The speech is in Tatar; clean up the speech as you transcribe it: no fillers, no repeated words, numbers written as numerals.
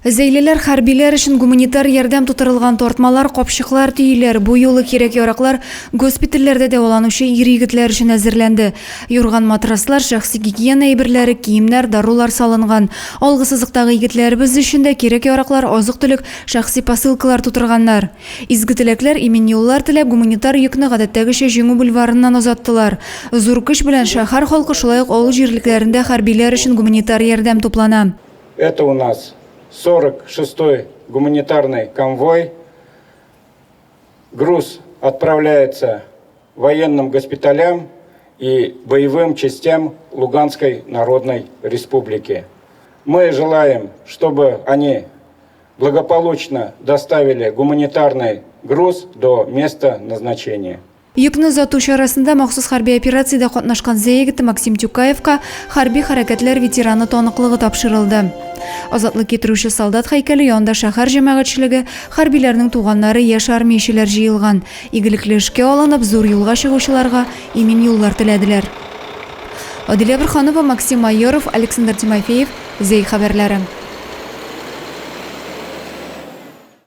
Зәйлеләр хәрбиләр өчен гуманитар ярдәм тутырылган тартмалар, капчыклар төйиләр. Бу юлы кирәк-яраклар госпитальләрдә дәваланучы ир-егетләр өчен әзерләнде. Юрган-матраслар, шәхси гигиена әйберләре, киемнәр, дарулар салынган. Алгы сызыктагы егетләребез өчен дә кирәк-яраклар, азык-төлек, шәхси посылкалар тутырганнар. Изге теләкләр, имин юллар теләп, гуманитар йөкне гадәттәгечә Җиңү бульварыннан озаттылар. Зур көч белән шәһәр халкы, шулай ук авыл җирлекләрендә хәрбиләр өчен гуманитар ярдәм туплана. Это у нас 46-й гуманитарный конвой. Груз отправляется военным госпиталям и боевым частям Луганской Народной Республики. Мы желаем, чтобы они благополучно доставили гуманитарный груз до места назначения. Йөкне озату чарасында махсус хәрби операциядә катнашкан Зәй егете Максим Тюкаевка хәрби хәрәкәтләр ветераны таныклыгы тапшырылды. Азатлык китерүче солдат һәйкәле янында шәһәр җәмәгатьчелеге, хәрбиләрнең туганнары, яшь армиячеләр җыелган. Игелекле эшкә алынып, зур юлга чыгучыларга имин юллар теләделәр. Адилә Борһанова, Максим Майоров, Александр Тимофеев, Зәй хәбәрләре.